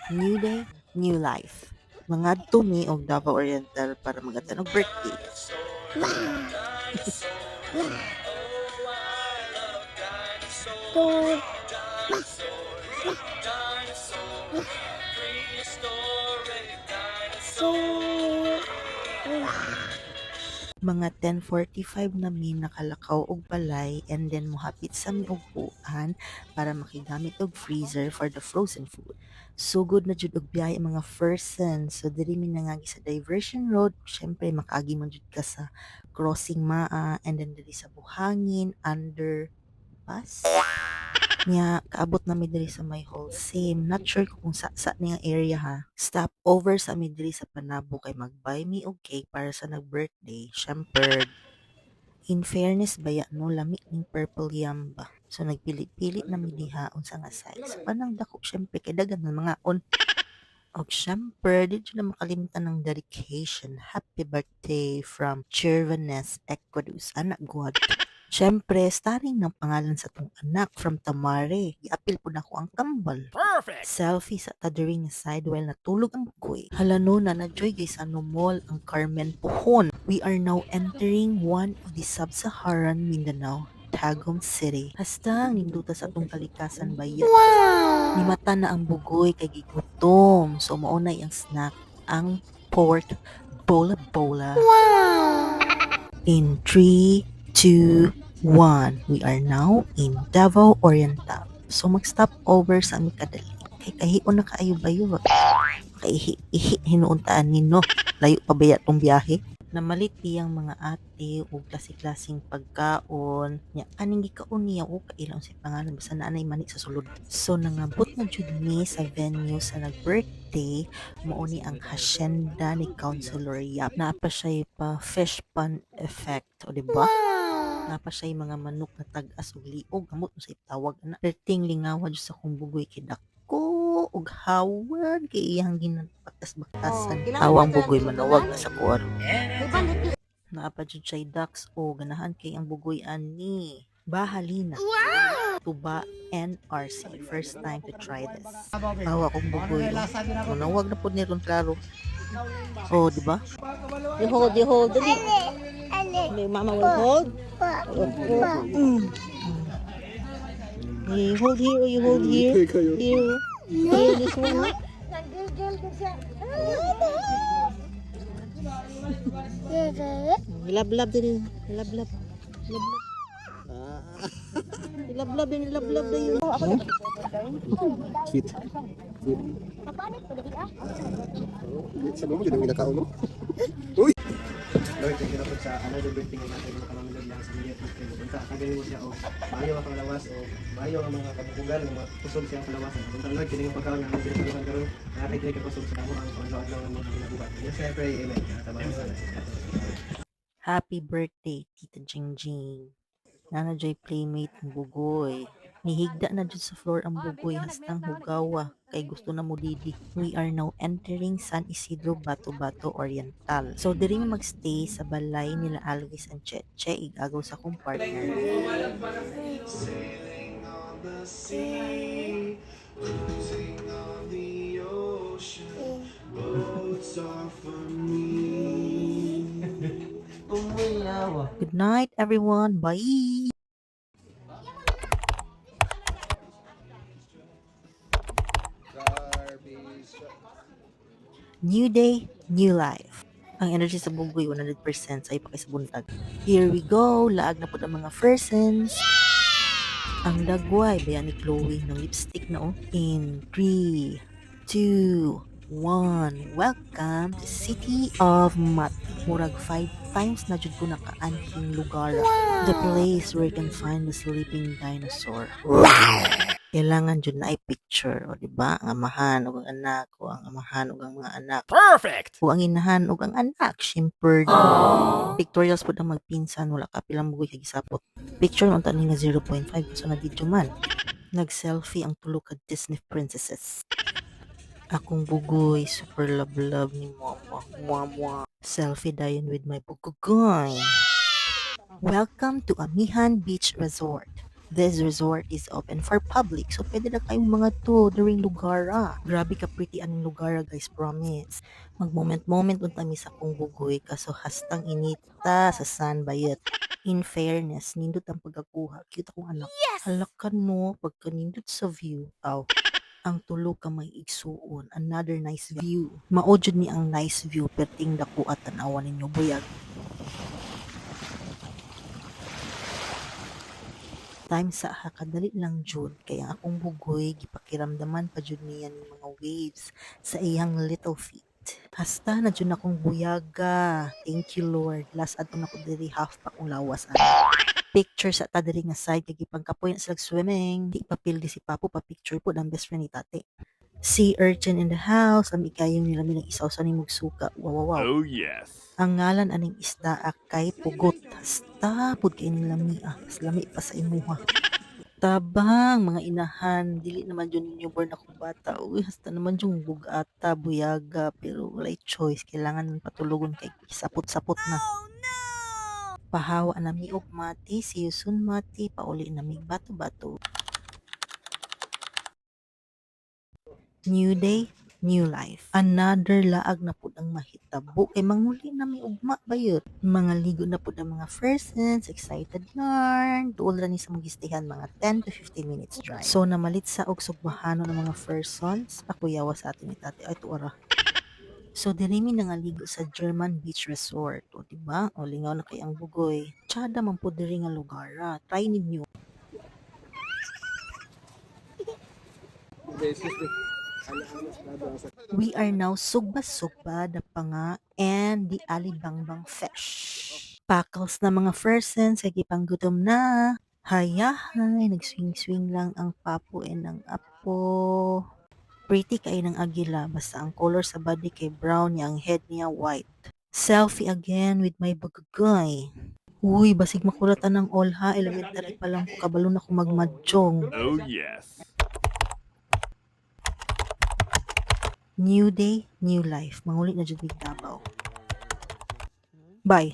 New day, new life. Mangadto mi og Davao Oriental para mag-attend og birthday. One, two, one, one, two. Mga 10:45 na mi nakalakaw og balay and then mohapit sa mi og puan para makigamit og freezer for the frozen food. Sugod na jud og biyahe ang mga person. So diri mi nangagi sa Diversion Road, syempre makaagi man jud ka sa crossing maa and then diri sa Buhangin underpass. Nya kaabot na mi diri sa may Holcim. Not sure kung sa ni nga area ha. Stop over sa mi diri sa Panabo kay mag-buy mi og cake para sa nag-birthday. Syempre. In fairness baya no, lami ning purple yam ba. So nagpili-pili na mi diha unsa nga size. Panang dako syempre kay daghan man mangaon. Og syempre di jud na makalimtan ang dedication. Happy birthday from Chervanes Ecuador. Anak God. Syempre, starring ng pangalan sa atong anak from Tamare. Giapil po nako ang kambal. Perfect! Selfie sa ta diri nga side while natulog ang bugoy. Hala no, na na-joy guys ano mall ang Carmen Puhon. We are now entering one of the sub-Saharan Mindanao, Tagum City. Hastang ninduta sa atong kalikasan baya. Wow! Nimata na ang bugoy kay gigutom. So mao na iyang snack, ang pork bola bola. Wow! In 3, 2, 1, we are now in Davao Oriental. So mag-stop over sa aming kadali. Kay kahion na kaayo bayo. Kaihi ihi hinuuntaan nino. Layo pa baya tong biyahe? Namalit iyang mga ate og klase-klaseng pagkaon. Nya kaning gikaon niya o kailang sa pangalan, basta naa nay mani sa sulod. So nangabot na jud mi sa venue sa nag-birthday, mao ni ang hacienda ni Councilor Yap. Naa pa siya pa fish pond effect, o di ba? Wow! Naa pa siya mga manok na tag-as og liog, amot mo sa itawag ana. Perting lingawa jud sa akong bugoy kay dako og hawad kay iyang ginabaktas-baktasan. Awang bugoy manawag na sa kuwar. Naa pa jud siya ducks o ganahan kay ang bugoy ani. Bahalina. Wow! Tuba NRC. First time to try this. Awa kong bugoy. Oh. Manawag na pud ni ron klaro. Oh, di ba? You hold, you hold. Dali. Ale, May mama will hold. pa, pa. You hold here, you hold here. Here. Here, this one. Love, love din. Love, love. Love, love. Love, love din. Love, love din. Sweet. Sweet. Sa mo, yun ang ginakaon mo. Uy! Lord, thank you na po sa another birthday nga natin mga kamamilog lang sa media team. Unta, kagaling mo siya o maayo ang kalawas o maayo ang mga kabukugan nga kusog siya ang kalawasan. Unta Lord, kini nga pagkaon nga pinatulugan karon, natay dili ka kusog sa amo ang panglo-adlaw ng mga kinabuhat. Yes, I pray. Amen. Tabangan sa Happy birthday, Tita Jingjing. Nana Joy playmate ang bugoy. Nihigda na jud sa floor ang bugoy hastang hugawa kay gusto na mo didi. We are now entering San Isidro, Bato-Bato Oriental. So diri mi magstay sa balay nila Alvis and Cheche, igagaw sa akong partner. Sailing on the sea, cruising on the ocean, boats are for me. Good night, everyone. Bye. Garbage. New day, new life. Ang energy sa bugoy 100% sa pa kay sa buntag. Here we go, laag na pud ang mga persons. Ang dagway baya ni Chloe ng lipstick na oh. In 3, 2, 1. Welcome to City of Mati. Murag 5 times na jud ko nakaanhing lugar. The place where you can find the sleeping dinosaur. Kailangan jud na picture, o di ba? Ang amahan ug ang anak o ang amahan ug ang mga anak Perfect! o ang inahan ug ang anak. Syempre, pictorials pud ang magpinsan, wala ka pilang bugoy kay gisapot. Picture man ta ni nga 0.5 kaso na video man. Nag-selfie ang tulo ka Disney princesses. Akong bugoy, super love love ni mama. Mwa mwa. Selfie dayon with my bugoy. Welcome to Amihan Beach Resort. This resort is open for public, so pwede na kayong mga to during lugar ah. Grabe ka pretty aning lugar ah, guys, promise. Mag moment moment unta mi sa akong bugoy kaso hastang inita sa sun bayot. In fairness, nindot ang pagkakuha. Cute akong anak. Yes! Hala ka no, pagka nindot sa view. Aw, ang tulo ka may igsuon. Another nice view. Mao jud ni ang nice view perting dako at tan-awan ninyo buyag. Time sa ha kadali lang jud kay ang akong bugoy gipakiramdaman pa jud niya ning mga waves sa iyang little feet. Hasta na jud akong buyaga. Thank you, Lord. Last adto nako diri, half pa akong lawas ana. Picture sa ta diri nga side kay gipangkapoy na sila swimming. Di pa pildi si Papo pa picture pod ang best friend ni tate. Sea urchin in the house. Lami kayong nilami ng isaw sa nimog suka. Wow. Oh yes. Ang ngalan aning isda kay pugot. Hasta pud kay ning lami ah. Mas lami pa sa imuha. Tabang mga inahan, dili naman jud newborn akong bata. Uy, hasta naman yung bugata, buyaga, pero walay choice. Kailangan patulogon kay sapot-sapot na. Oh no! Pahawa na mi og mati, see you soon mati, pauli na mi bato-bato. New day, new life. Another laag na pud ang mahitabo kay manguli na mi ugma bayot. Mga ligo na pud ang mga persons, excited yarn. Duol ra ni sa magistihan, mga 10 to 15 minutes drive. So namalit sa og sugbahano ng mga persons, pakuyawa sa atin ni tate ay tuara. So diri mi nangaligo sa German Beach Resort. O di ba? O lingaw na kay ang bugoy. Tsada man pud diri nga lugar. Ah. Try ninyo. Beses eh. Ana-ana sarado ang sa We are now sugba-sugba, the panga, and the alibangbang fish. Pakals na mga persons, kay gipanggutom na. Hayahay, nag-swing-swing lang ang papo and ang apo. Pretty kay ng agila, basta ang color sa body kay brown niya, ang head niya white. Selfie again with my bugagay. Uy, basig makuratan ng all ha, elementary pa lang ko, kabalo na ko magmadjong. Oh yes. New day, new life. Manguli na jud mig Davao. Bye.